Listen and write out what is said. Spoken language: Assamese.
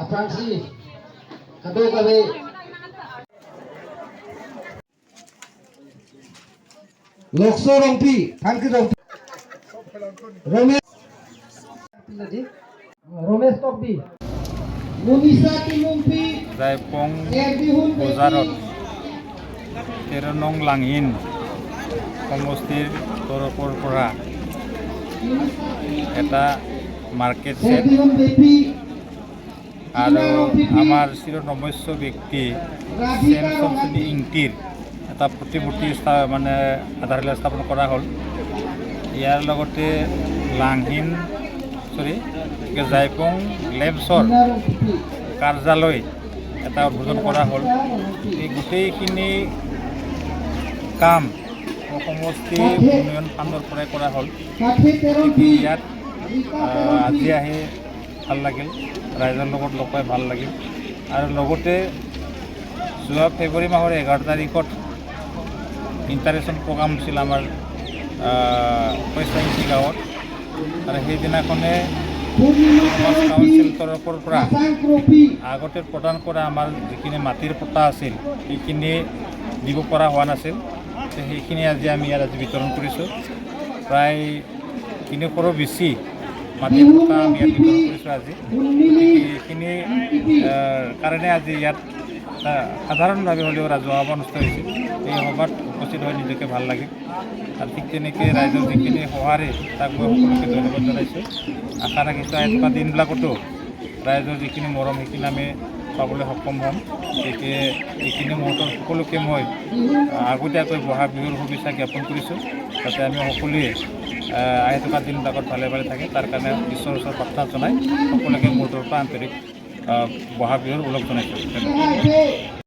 Francis, kabe kabe. Lokso Rongpi, thank you Rongpi. Ramesh Ramesh Tokbi. Munisa Timumpi, Jaipong Erbihun বজাৰত 13 নং লাংহিন সমষ্টিৰ তৰফৰ পৰা এটা মাৰ্কেট ছেট Erbihun Bepi, আৰু আমাৰ চিৰ নমস্য ব্যক্তি চেম চমচুনি ইংতিৰ এটা প্ৰতিমূৰ্তি মানে আধাৰশিলা স্থাপন কৰা হ'ল। ইয়াৰ লগতে লাংহিন, চৰি, জাইপং লেমছৰ কাৰ্যালয় এটা উদ্বোধন কৰা হ'ল। এই গোটেইখিনি কাম সমষ্টি উন্নয়ন ফাণ্ডৰ পৰাই কৰা হ'ল। গতিকে ইয়াত আজি আহি ভাল লাগিল, ৰাইজৰ লগত লগ পাই ভাল লাগিল। আৰু লগতে যোৱা ফেব্ৰুৱাৰী মাহৰ 11 তাৰিখত ইণ্টাৰেশ্যন প্ৰগ্ৰাম হৈছিল আমাৰ পইচাইংচি গাঁৱত আৰু সেইদিনাখনে সমাজ কাউন্সিল তৰফৰ পৰা আগতে প্ৰদান কৰা আমাৰ যিখিনি মাটিৰ পট্টা আছিল, সেইখিনি দিব পৰা হোৱা নাছিল। তো সেইখিনি আজি আমি ইয়াত আজি বিতৰণ কৰিছোঁ। প্ৰায় 300ৰো বেছি মাটিৰ পট্টা আমি ইয়াত বিতৰণ কৰিছোঁ আজি। গতিকে এইখিনি কাৰণে আজি ইয়াত সাধাৰণভাৱে হ'লেও ৰাজহুৱা সভা অনুষ্ঠিত হৈছিল। এই সভাত উপস্থিত হৈ নিজকে ভাল লাগিল আৰু ঠিক তেনেকৈ ৰাইজৰ যিখিনি সঁহাৰি, তাক মই সকলোকে ধন্যবাদ জনাইছোঁ। আশা ৰাখিছোঁ, আহি থকা দিনবিলাকতো ৰাইজৰ যিখিনি মৰম, সেইখিনি আমি পাবলৈ সক্ষম হ'ম। গতিকে এইখিনি মুহূৰ্তত সকলোকে মই আগতীয়াকৈ বহাগ বিহুৰ শুভেচ্ছা জ্ঞাপন কৰিছোঁ, যাতে আমি সকলোৱে আহি থকা দিনবিলাকত ভালে ভালে থাকে, তাৰ কাৰণে ঈশ্বৰৰ ওচৰত প্ৰাৰ্থনা জনাই সকলোকে মোৰ তৰফৰ পৰা আন্তৰিক বহাগ বিহুৰ ওলগ জনাইছোঁ। ধন্যবাদ।